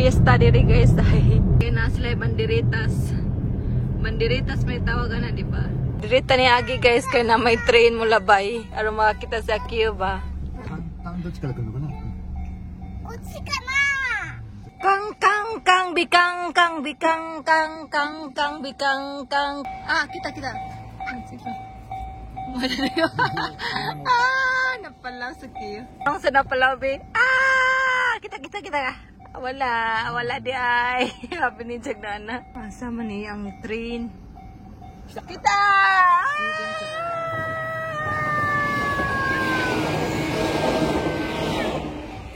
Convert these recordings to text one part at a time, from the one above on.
fiesta diri, guys, ay. Kaya na sila banderitas. Banderitas may tawag ana, di ba? Diri ta ni agi, guys, kay na may train mo labay. Aron makakita sa Cuba. タンどっちから来るのかな。こっちかな。 Kang kang kang bikang kang bikang kang kang kang bikang kang. Ah, kita kita. Ah, sige. Wala na yun. Ah, napalaw sa kiyo. Ang sa napalaw, be. Ah, kita kita kita. Wala, wala di ay. Happy ni Jag na. Asa man ni ang train? Kita!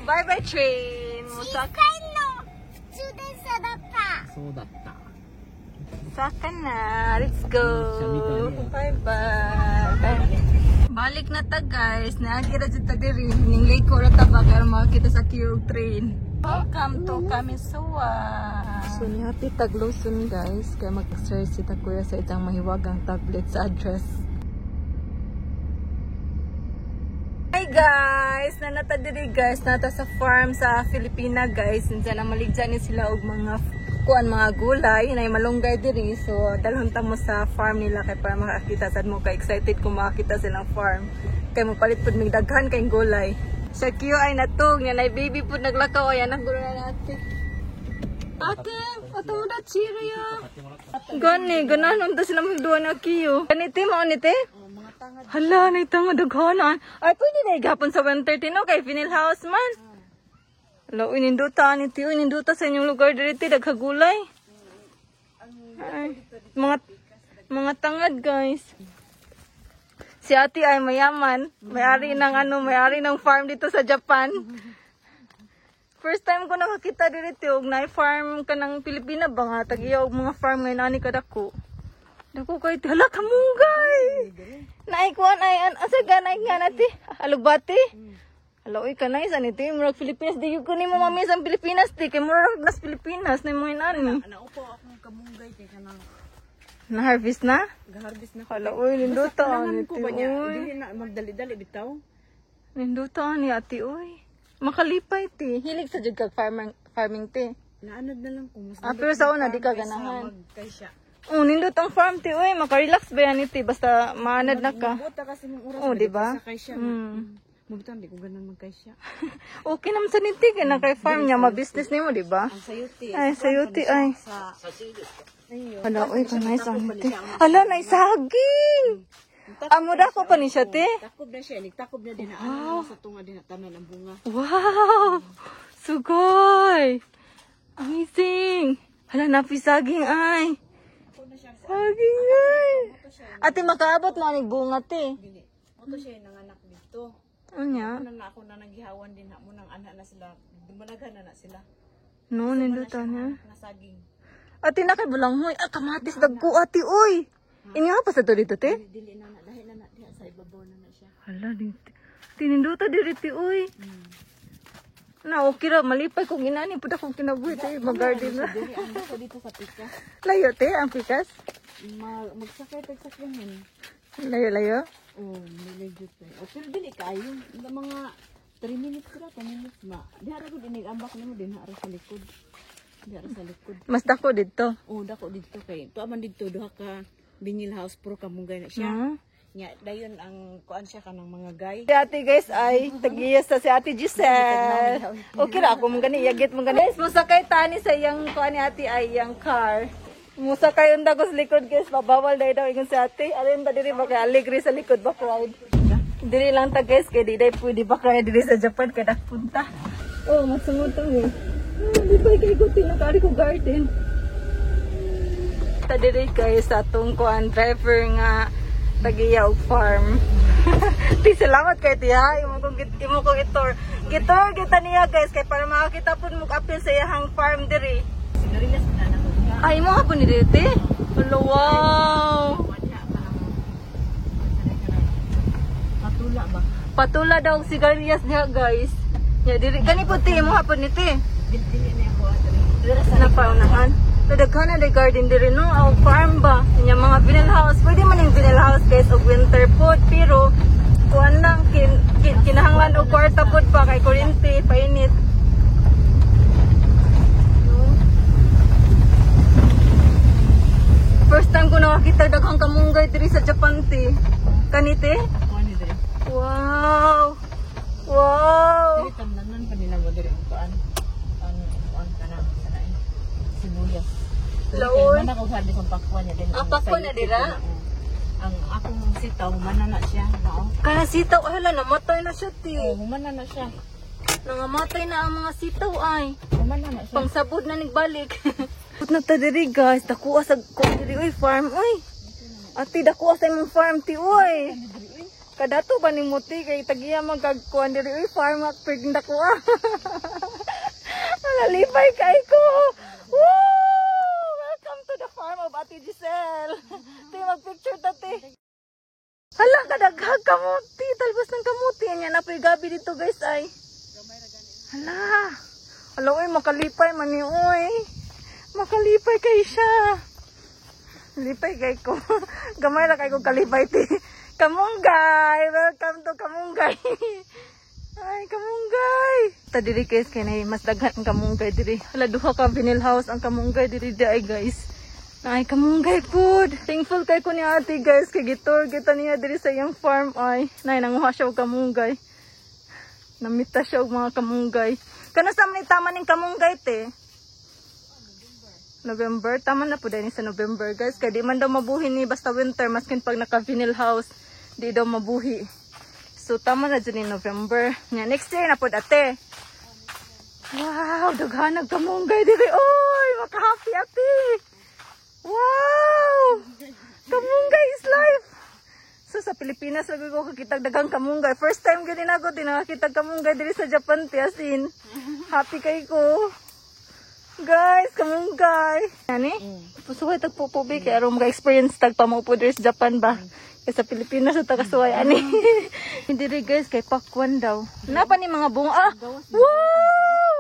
Bye bye, train. Musak 新幹の普通電車だった。そうだった。 Saka na. Let's go. Bye-bye. Balik na ta, guys. Naagi ra jud ta diri. Ning liko ra ta ba kay makita sa Kiyog train. Welcome to Kamisawa. So ni happy tagluson, guys, kay mag-search si ta kuya sa itang mahiwagang tablet sa address. Hi guys! Nanata diri, guys, nata sa farm sa Filipina, guys. Sinsa na maligya ni sila og mga kuan, mga gulay, nay malunggay diri. So dalhon ta mo sa farm nila kay para makakita sad mo, kay excited ko makakita silang farm. Kay mopalit pud mig daghan kay gulay. Sa Q ay natug nga nay baby pud naglakaw ay anak gulo na natin. Ate, ato mo da chiriya. Gani, ganahan ta sila magduwa na kiyo. Ganiti mo ni te? Hala, nay tanga daghanan. Ay, pwede na gapon sa 1:30, no? Kay Vinil House man. Hala, uy, ninduta, ani ti, uy, ninduta sa inyong lugar diri ti, daghagulay. Ay, mga tangad, guys. Si ate ay mayaman. May-ari ng ano, may-ari ng farm dito sa Japan. First time ko nakakita diri ti, og naay farm ka ng Pilipina ba nga tagiya og mga farm ngayon ani kadako. Dako kay ti, hala, kamunggay. Naay kuan ay an asa ganay nga nati? Alugbati. Hala, uy, kanay sa ni ti, murag Pilipinas di gyud ko nimo mamiss ang Pilipinas ti, kay murag nas Pilipinas na mga inani. Naupo akong kamunggay kay kanang Na harvest na? gaharvest na. Hala, uy, ninduta ani Kailangan ko ti. ba niya? Uy. Dili na magdali-dali bitaw. Ninduta ni ate, uy. Makalipay ti. Hilig sa jud kag farming farming ti. Naanad na lang ko mas. Ah, pero sa una di ka ganahan. Magkay siya. Oh, nindot ang farm ti, uy, makarelax ba yan ti basta maanad na ka. Buta kasi mong oras. Oh, di ba? Sa kay siya. Mubitang di ko ganan magkay siya. Okay naman sa niti kay na kay farm niya, ma-business nimo, di ba? Ang sayuti. Ay, sayuti ay. Sa Hala, uy, kanay sa niti. Hala, nay saging. Amo da ko pa ni siya te. Takob na siya, nagtakob na din na ano sa tunga din na tanan ang bunga. Wow! Sugay! Amazing! Hala, napi saging ay. Saging ay. Ate, makaabot na ni bunga te. Dili. Moto siya yung nanganak dito. Unya? Ano na ako na nanggihawan din na mo nang anak na sila. Dumanaghan na na sila. No, nindutan niya. Nasaging. Ate, na kay bulanghoy. Ah, kamatis dagko ate, uy. Ini nga pa sa to dito, te? Dili na na dahil na na diha sa ibabaw na na siya. Hala, dito. Tininduta diri te, uy. Na, okay ra. Malipay kung inani. Puta kong kinabuhi, te. Mag-garden na. Dili ang dako dito sa pikas. Layo, te, ang pikas. Magsakay tag sakyanan. Layo, layo. Oh, medyo tayo. Oh, pero dili kaayo. Nga mga 3 minutes ra, 10 minutes ma. Diha ra gud inig ambak nimo din ha ra sa likod. Diha ra sa likod. Mas dako dito. Oh, dako didto kay. Tuwa man didto duha ka binil house pro kamunggay na siya. Nya dayon ang kuan siya kanang mga gay. Si ate, guys, ay tagiyas sa si ate Giselle. Okay ra ako mong gani, yagit mong gani. Guys, musakay tani sa iyang kuan ni ate ay iyang car. Musakay unda ko sa likod, guys, mabawal dahil daw ingon si ate. Alin ta diri ba kay alegre sa likod ba crowd. Diri lang ta, guys, kay di day pwede ba kay diri sa Japan kay dakpunta. Oh, magsungod to eh. Di ba kay ko tinakari ko garden. Ta diri guys sa atong kuan driver nga tagiya og farm. Ti, salamat kay ti ha, imo kong itor. Gitor kita niya, guys, kay para makakita pud mo apil sa iyang farm diri. Sigarilyas na na ko. Ay, imo hapon ni diri te. Hello, wow. Patula ba? Patula daw ang sigarilyas niya, guys. Nya diri kani pud ti imo hapon ni te. Dili na ako atri. Dira sa napaunahan. So daghan na day garden diri no, ang farm ba. Inya mga vinyl house. Pwede man yung vinyl house, guys, og winter food pero kuan lang kinahanglan og kwarta pud pa kay kuryente painit. Nakakita daghang kamunggay diri sa Japan, te. Kani, te? Kuan ni diri. Wow! Wow! Diri tamnanan pa nila mo diri ang kuan. Ang kuan kana sana eh. Sibuyas. Laoy. Mana ko hardi kong pakwan niya din. Ah, pakwan na dira? Ang akong sitaw humana na siya, nao. Kana sitaw, ay, hala, namatay na siya, te. Oh, humana na siya. Nangamatay na ang mga sitaw, ay. Humana na siya. Pangsabod na nagbalik. Put na ta diri, guys. Dakuha sa kuan diri, uy, farm, uy. Ate, dakuha sa imong farm, ti, uy. Kadato ba ni Muti kay tagiya man kag kuan diri, uy, farm ak pwedeng dakuha. Nalipay kay ko. Woo! Welcome to the farm of Ate Giselle. Ti, magpicture ta, ti. Hala, kadaghag kamuti. Talbos ng kamuti. Yan na gabi dito, guys, ay. Hala. Hala, uy, makalipay man ni, uy. Makalipay kay siya. Lipay kay ko. Gamay ra kay ko kalipay, ti. Kamunggay! Welcome to Kamunggay. Ay, kamunggay! Ta diri, guys, kay nay mas daghan ang kamunggay diri. Hala, duha ka vinyl house ang kamunggay diri di ay, guys. Ay, kamunggay food. Thankful kay ko ni ate, guys, kay gitor kita niya diri sa iyang farm ay. Nay nanguha siya og kamunggay. Namita siya og mga kamunggay. Kano sa man tama ning kamunggay, te? November. Tama na po din sa November, guys. Kaya di man daw mabuhi ni basta winter. Maskin pag naka-vinyl house, di daw mabuhi. So, tama na dyan in November. Nga, next year na po ate. Wow, daghanag kamunggay diri. Oy, maka-happy ate. Wow! Kamunggay is life. So sa Pilipinas lagi ko kakitag daghang kamunggay. First time gani na ako din nakakita kamunggay diri sa Japan, te, as in. Happy kay ko. Guys, kamunggay. Ani? Pusuway tag pupubi kay aron maka-experience tag pamupo diri sa Japan ba. Kay sa Pilipinas sa tagasuway ani. Diri, guys, kay pakwan daw. Napa ni mga bunga. Ah! Wow!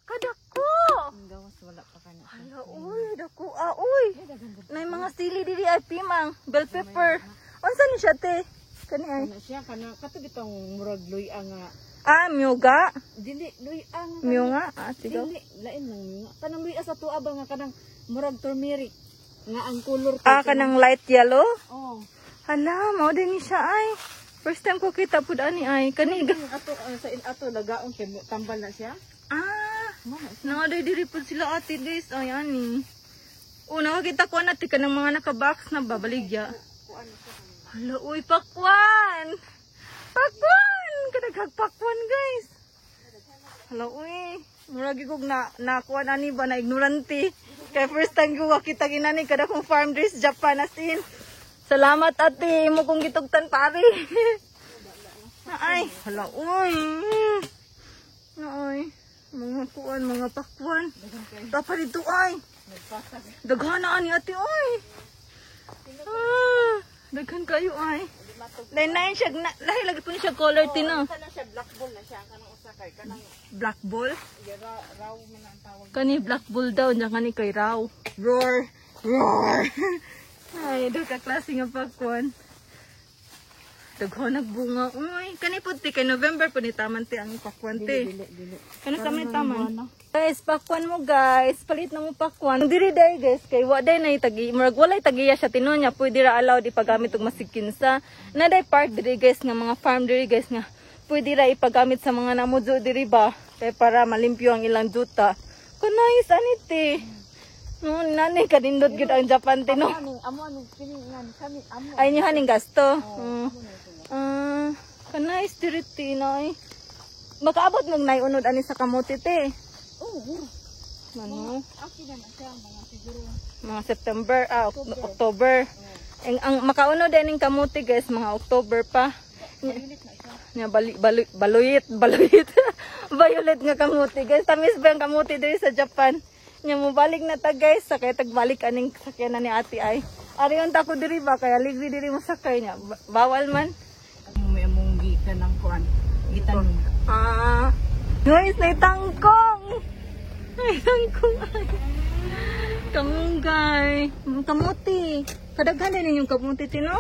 Kadako! Ang gawas wala pa kana. Hala, uy, dako ah, uy. Nay mga sili diri ay pimang, bell pepper. Unsa ni siya, te? Kani ay. Kana siya kana kato bitong murag luy nga. Ah, myuga. Dili luy nga. Myunga. Ah, sige. Dili lain lang nga. Kanang luy sa tuwa ba nga kanang murag turmeric nga ang color to. Ah, kanang light yellow. Oh. Hala, mao din ni siya ay. First time ko kita pud ani ay. Kani Ang ato sa in ato lagaon kay tambal na siya. Ah, Mana naa day diri pud sila ate, guys. Ay ani. Oh, nakakita ko na ti kanang mga naka-box na babaligya. Hala, uy, pakwan! Pakwan! Kadaghag pakwan, guys. Hala, uy. Murag kog na nakuha na ni ba na ignorante. Kaya first time ko kakita ginani kada kong farm diri sa Japan, as in. Salamat, ate, imo kong gitugtan pare. Ay, hala, uy. Ay, mga kuan, mga pakwan. Dapat dito ay. Daghan na ani ate, oy. Ah, daghan kayo ay. Lain na siya, na, lahi lagi po ni siya color tino. Kana siya black ball na siya kanang usa kay kanang Black ball. ra, raw man ang tawag. Kani black bull daw, diyan kani kay raw. Roar! Roar! Ay, do ka klase nga pakwan. Daghan nagbunga. Uy, kani pud ti kay November po ni taman ti ang pakwan ti. Dili dili. Kano sa may taman? Guys, pakwan mo, guys. Palit na mo pakwan. Diri day, guys, kay wa day na tagi murag walay tagiya siya tinon niya pwede ra allowed ipagamit og masig kinsa. Na day park diri, guys, nga mga farm diri, guys, nga pwede ra ipagamit sa mga namudyo diri ba kay para malimpyo ang ilang juta. Kunay ani te. No, nani kanindot gyud ang Japan te, no. Amo amo ano kini nga kami amo. Ay niyo haning gasto. Ah, kanay diri te nay. Makaabot mong nay unod ani sa kamote te. Oh, Ano? okay na na siya mga siguro. Mga September, ah, October. Ang makaunod din ng kamote, guys, mga October pa. Violet na siya. Nya bali, bali, baluyit, baluyit. Violet nga kamote, guys. Tamis ba ang kamote diri sa Japan? Nya mo balik na ta, guys, sakay tagbalik aning sakyanan ni ate ay. Ari unta ko diri ba kaya ligri diri mo sakay niya. Bawal man. May among gikan ng kuan. Gitanom. Ah. Guys, may tangkong. May tangkong ay. Kamunggay. Kamuti. Kadaghan din ninyong kamuti tino.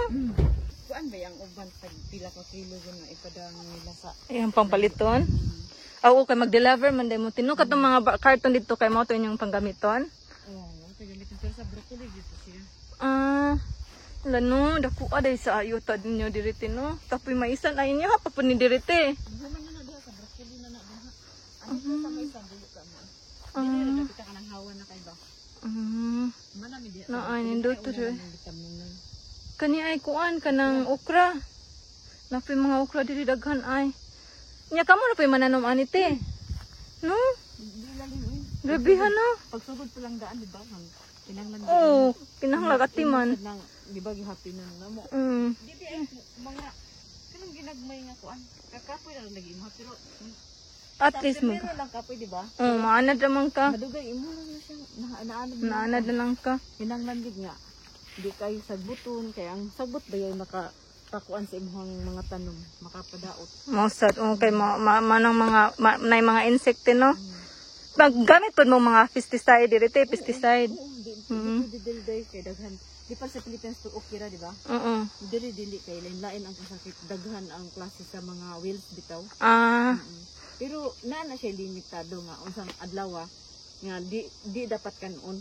Kuan ba yung uban tag pila ka kilo yun na ipadang nila sa Ayan, pangpaliton. Ah, oo, kay mag-deliver man day mo tino. Katong mga carton dito kay mo to inyong panggamiton. Oh, pagamitin pero sa broccoli dito siya. Ah, Wala no, dako aday sa ayuta ninyo dirite no. Tapoy maisan ay niya pa po ni dirite. Human na na diha sa broccoli na na diha. Ano sa may dili ka mo. Dili ra kita kanang hawa na kay ba. Mana mi diha. Na ay nindot Una re. nang gitamnan. Kani ay kuan kanang okra. Napoy mga okra diri daghan ay. Nya kamo na po'y mananom ani te. No? Di lalim eh. Grabehan no. Pagsugod pa lang daan di ba hang kinahanglan Oh, kinahanglan atiman. nang di ba gihappy na namo. Di di ay mga kanang ginagmay nga kuan. Kakapoy na lang lagi imo pero At least mo. pero lang kapoy di ba? Oh, maanad naman ka. Madugay imo lang na siya na naanad na. Maanad na lang ka. Kinahanglan gid nga di kayo sagbuton kay ang sagbot ba yay maka pakuan sa imong mga tanom makapadaot. Mausad, okay, manang mga, nay mga insect eh, no? Pag gamit po mo mga pesticide, direte, pesticide. Oo, di di di di kay daghan. Di pa sa Pilipinas pag okay ra di ba? Oo. Dili dili kay lain-lain ang kasakit, daghan ang klase sa mga wheels bitaw. Pero naa na siya limitado nga unsang adlaw nga di di dapat kanon.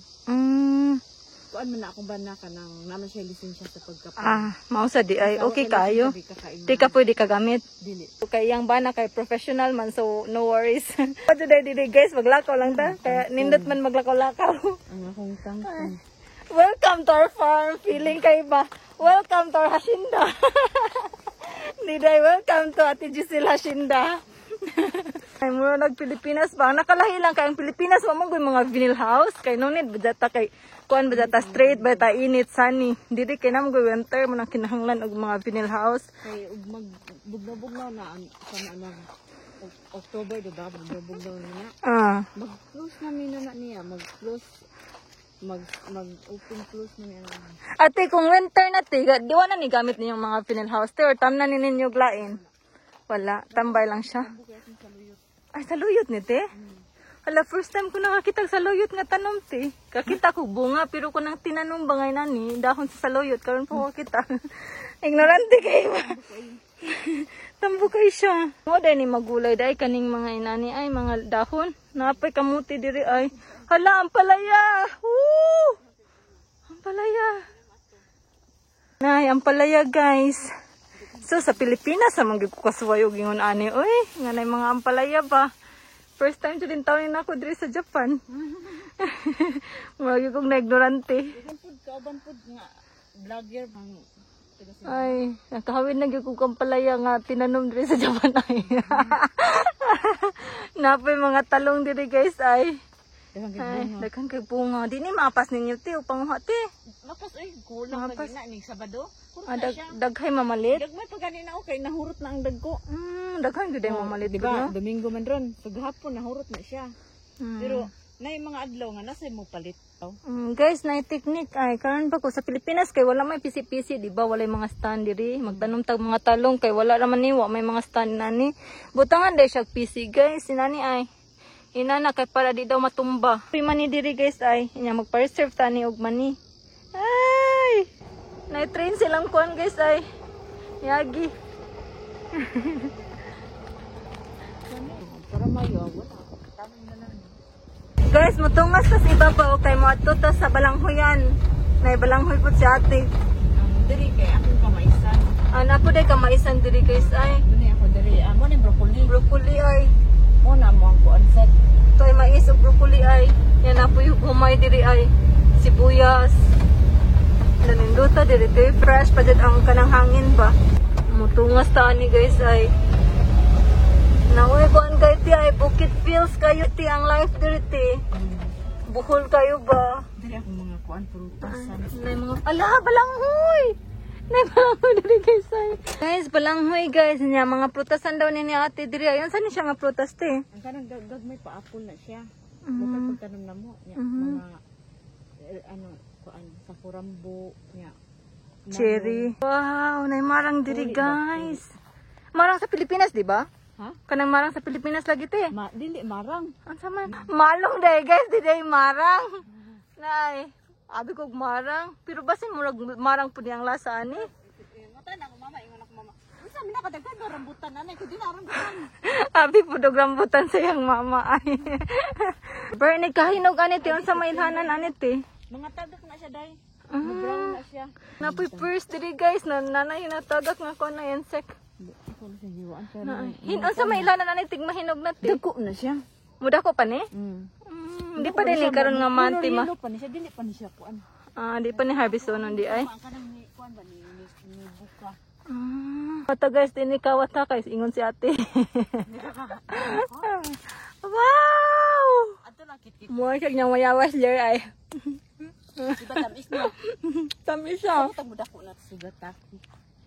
Kuan man na akong bana kanang naa man siya lisensya sa pagkapa. Ah, mausad di ay, okay kayo. Di ka kain. Di ka pwede kagamit. Dili. Okay, yang bana kay professional man, so no worries. Pato day dili guys, maglakaw lang ta. Kaya nindot man maglakaw-lakaw. Ang akong kangkong. Welcome to our farm. Feeling kay ba? Welcome to our hacienda. Niday, welcome to Ate Giselle Hacienda. Ay, mura nag Pilipinas ba? Ang nakalahi lang kay ang Pilipinas wa man mga vinyl house kay no need bajata kay kuan bajata straight bajata init sunny. Dili kay namo winter mo nang kinahanglan og mga vinyl house. Kay ug mag bugnaw-bugnaw na ang sa na October di ba? Bugnaw-bugnaw na na. Mag-close na mi na niya, mag-close mag mag open close na niya. Ate, kung winter na te, di wala ni gamit ninyong mga vinyl house te or tam na ni ninyo glain. Wala, tambay lang siya. Ay, saluyot ni te? Hala, first time ko nakakita sa saluyot nga tanom te. Kakita ko bunga, pero kung nang tinanom bangay nani, dahon sa saluyot, karon po kita. Ignorante kayo ba? Tambo kay siya. Mo dahil ni magulay dahil kaning mga inani ay mga dahon. Napay kamuti diri ay. Hala, ang palaya! Woo! Ang palaya. Nay, ang palaya guys. So sa Pilipinas sa mga kasuway og ingon ani oy, nga nay mga ampalaya ba. First time jud din taon na ako diri sa Japan. Murag gyud kong na-ignorante. Uban pud kauban pud nga vlogger ang taga sa Ay, nakahawid na gyud kong ampalaya nga tinanom diri sa Japan ay. Napoy mga talong diri guys ay. Ay, daghan kay bunga. Di ni maapas ninyo te upanguha te. Mapas ay kulang Mapas. lagi na ni Sabado. Kurot Ah, na siya. daghay mamalit. Dagmay pa gani na okay nahurot na ang dagko. Daghan gyud ay mamalit Di gud, ba? no? Domingo man ron. So gahapon nahurot na siya. Pero nay mga adlaw nga nasa mo palit. Oh. Guys, na technique ay karon pa ko sa Pilipinas kay wala may PC-PC, di ba? Walay mga stand diri. Magtanom tag mga talong kay wala ra man ni wa may mga stand nani. Butangan dai siya PC guys, sinani ay. Inana kay para di daw matumba. Free money diri guys ay inya magpa-reserve tani og money. Ay! Na-train silang kuan guys ay. Yagi. Para mayo wala. Tanong na lang. Guys, mutungas tas ibabaw kay moadto ta sa balanghoyan. Nay balanghoy pud si ate. Ang diri kay akong kamaisan. Ana po day kamaisan diri guys ay. Dili ako diri. Amo ni broccoli. Broccoli ay. Mo na mo ang kuan sad. Ito ay mais ug broccoli ay. Yan na po yung humay diri ay. Sibuyas. Naninduta diri kay fresh pa jud ang kanang hangin ba. Mutungas ta ani guys ay. Nauwi ko ang kay ti ay Bukit Feels kayo ti ang life diri ti. Buhol kayo ba? Diri akong mga kuan prutas. Nay mga ala balanghoy. Nay balanghoy diri guys ay. Guys, balanghoy guys niya mga prutasan daw ni ate diri. Ayon saan ni siya nga prutas te? Ang kanang gagag may paapol na siya. Bukod pagtanom na mo nya mga ano kuan sakurambo nya. Cherry. Wow, nay marang diri guys. Marang sa Pilipinas, di ba? Ha? Kanang marang sa Pilipinas lagi te. Ma dili marang. Ang sama. Malong day guys, di day marang. Nay, abi kog marang. Pero basin murag marang pud ang lasa ani. Mata na ako mama, ingon ako mama. Unsa man nakadaghan ba rambutan anay ko di na rambutan. Abi pud og rambutan sa iyang mama ay. Pero ni kahinog ani te, unsa may ilhanan ani te? Mga tagak na siya day. Brown na siya. Napoy first diri guys, na nanay natagak nga ko na insect. Ako na siya hiwaan pero Na, hin unsa may ilana nanay tigmahinog na ti. dako na siya. Muda ko pa ni? Mm. Di pa din ni karon nga manti ma. Yellow pa ni siya, dili pa ni siya kuan. Ah, di pa ni harvest on di ay. Ang kanang ni kuan ba ni ni buka. Pata guys, din kawat ha guys, ingon si ate. Wow! Ato na kit-kit. Mo siya niyang mayawas ler ay. Diba tamis na? Tamis siya. Tag mo dako na sugata.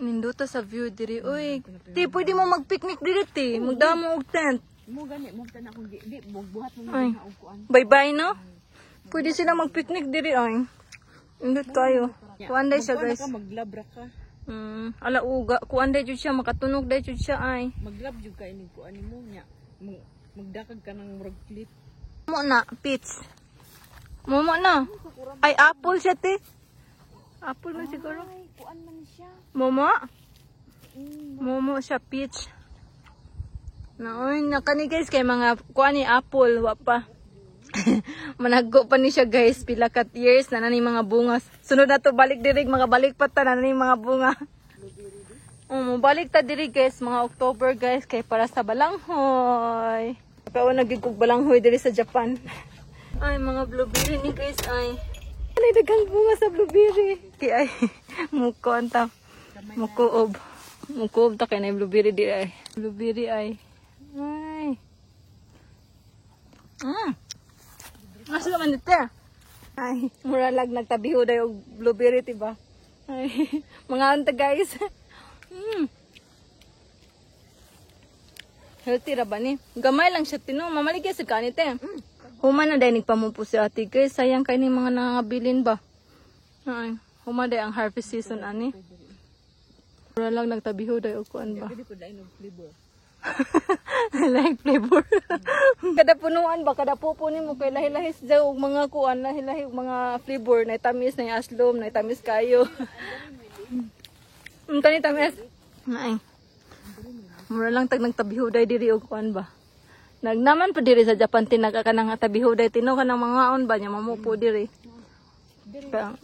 Ninduta sa view diri oy. Ti pwede mo mag-picnic diri ti. Magdamo og tent. Mo gani mo tan akong di buhat mo Ay. na og kuan. Bye-bye no. Pwede sila mag-picnic diri ay. Indot kayo. Kuan day siya guys. Ka maglabra ka. Ala uga, kuan day jud siya makatunog day jud siya ay. Maglab jud ka inig kuan nimo nya. Magdakag ka ng murag clip. Mo na, peach. Momo na. Ay, apple siya, te. Apple man siguro. Ay, kuan man siya. Momo? Momo siya, peach. Naoy, nakani guys, kay mga kuan ni apple, wa pa. Managgo pa ni siya guys, pila ka years na nani mga bunga. Sunod na to balik diri, mga balik pa ta na nani mga bunga. Balik ta diri guys, mga October guys, kay para sa balanghoy. Kaon nagigug balanghoy diri sa Japan. Ay, mga blueberry ni guys ay. Ay, daghang bunga sa blueberry. Kay ay muko anta. Mukuob. Mukuob ta kay na blueberry di ay. Blueberry ay. Ay. Asa man dito? Ay, mura lag nagtabiho dayo og blueberry ti ba? Ay, mga anta guys. Healthy ra ba ni? Gamay lang siya tino. Mamaligya sa kanit eh. Human na dahil nagpamupo si ate guys. Sayang kay ni mga nangabilin ba? Ay, human day ang harvest season ani. Mura lang nagtabiho dayo og kuan ba? Pwede ko dai og flavor. Like flavor. Kada punuan ba, kada pupunin mo kay lahi-lahi sa og mga kuan, lahi-lahi og mga flavor, na tamis na aslom, na tamis kayo. Kani tamis. Ay. Mura lang tag nagtabihuday diri og kuan ba. Nagnaman pa diri sa Japan tinaga ka nang tabihuday tino ka ng mga on ba niya mamupo diri. Ka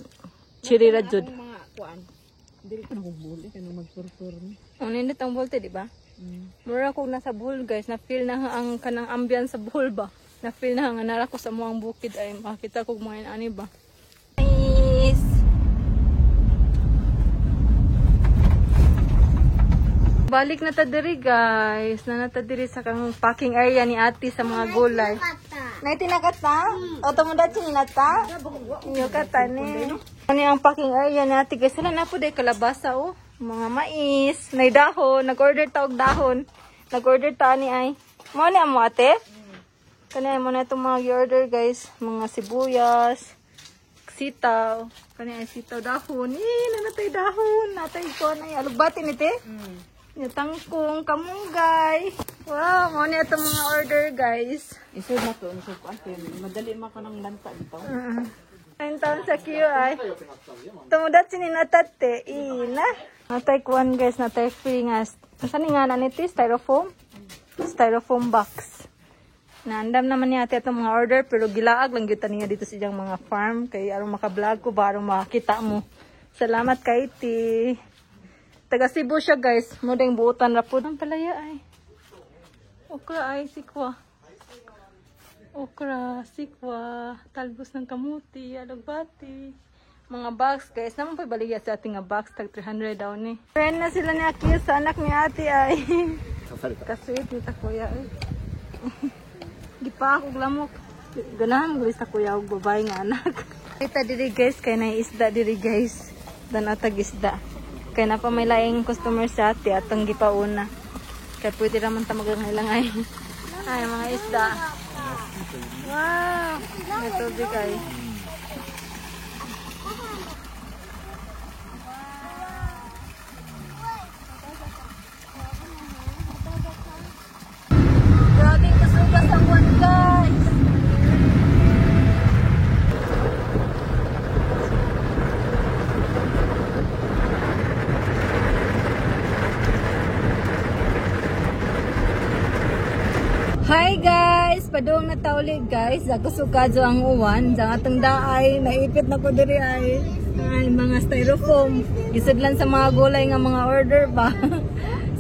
chiri ra jud. Mga kuan. Dili ka nagubuli ka nang magturtur ni. Ang nindot ang bolte, di ba? Mura kog nasa Bohol guys, na feel na ang kanang ambience sa Bohol ba. Na feel na nga nara ko sa muang bukid ay makita kog mga ani ba. Nice. Balik na ta diri guys. Na ta diri sa kang packing area ni ate sa mga gulay. Nay tinakata? O tumudat ni nata? Yukata ni. Ano ang packing area ni ate guys? Sala na po day kalabasa oh. Mga mais, nay dahon, nag-order ta og dahon. Nag-order ta ni ay. Mo ni amo ate? Kani mo na itong mga gi-order guys, mga sibuyas, sitaw. Kani ay sitaw dahon. Eh, nanatay dahon, natay ko na alugbati ni te. Yung tangkong, kamunggay. Wow, mo ni itong mga order guys. Isod na to, isod kuan kay madali man ka nang lanta dito. Ayun taon sa QI. Tumudat sininatate. Ina. Natay kuan guys, natay free nga. Saan nga na nito? Styrofoam? Styrofoam box. Naandam naman niya ate itong mga order pero gilaag lang gyud niya dito sa iyang mga farm kay aron maka-vlog ko ba aron makakita mo. Salamat kay ti. Taga Cebu siya guys. Mo ding buutan ra pud ang palaya ay. Okra ay sikwa. Okra, sikwa, talbos ng kamuti, alugbati. Mga box guys. Naman pa baligya sa ating nga box tag 300 daw ni. Friend na sila ni Akio sa anak ni ate ay. Kasweet ni ta kuya ay. Gipa ako lamok. Ganahan mo sa kuya og babae nga anak. Kita diri guys kay nay isda diri guys. Danatag isda. Kay na pa may laing customer sa ate atong gipauna. Kay pwede ra man ta magangay-langay. Ay mga isda. Wow! May tubig ay. Grabe kasugas ang buwan guys! Hi guys! Padung na tauli guys. Ako sukadyo ang uwan. Diyan atong daay. Naipit na ko diri ay. mga styrofoam. Gisudlan sa mga gulay nga mga order ba.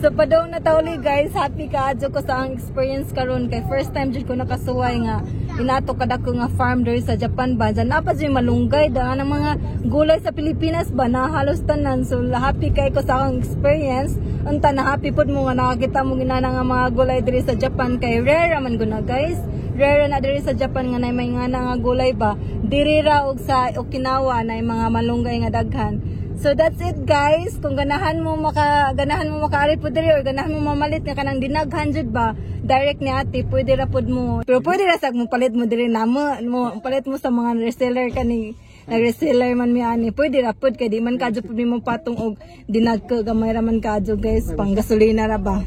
So padong na ta uli, guys, happy kaayo ko sa ang experience karon kay first time jud ko nakasuway nga inato kadako nga farm diri sa Japan ba. Diyan naa pa jud malunggay da ang mga gulay sa Pilipinas ba na halos tanan. So happy kay ko sa akong experience. Unta na happy pud mo nga nakakita mo ginana nga mga gulay diri sa Japan kay rare man guna, guys. Rare na diri sa Japan nga nay may nga nga gulay ba. Diri ra og sa Okinawa na mga malunggay nga daghan. So that's it, guys. Kung ganahan mo makaari po diri or ganahan mo mamalit nga kanang dinaghan jud ba, direct ni ate pwede ra pud mo. Pero pwede ra sag mo palit mo diri namo, mo palit mo sa mga reseller kani, nag-reseller man mi ani, pwede ra pud kay di man kadyo pud mo patong og dinagko, gamay ra man kadyo, guys, pang gasolina ra ba.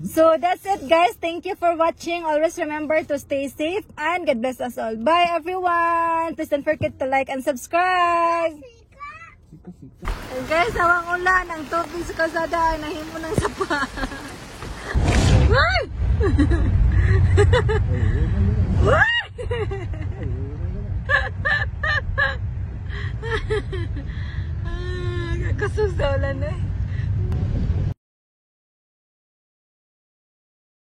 So that's it, guys. Thank you for watching. Always remember to stay safe and God bless us all. Bye, everyone. Please don't forget to like and subscribe. And guys, awang ulan, ang tubig sa kalsada ay nahimo ng sapa. Ay! Ay! Ah, kusog sa ulan eh.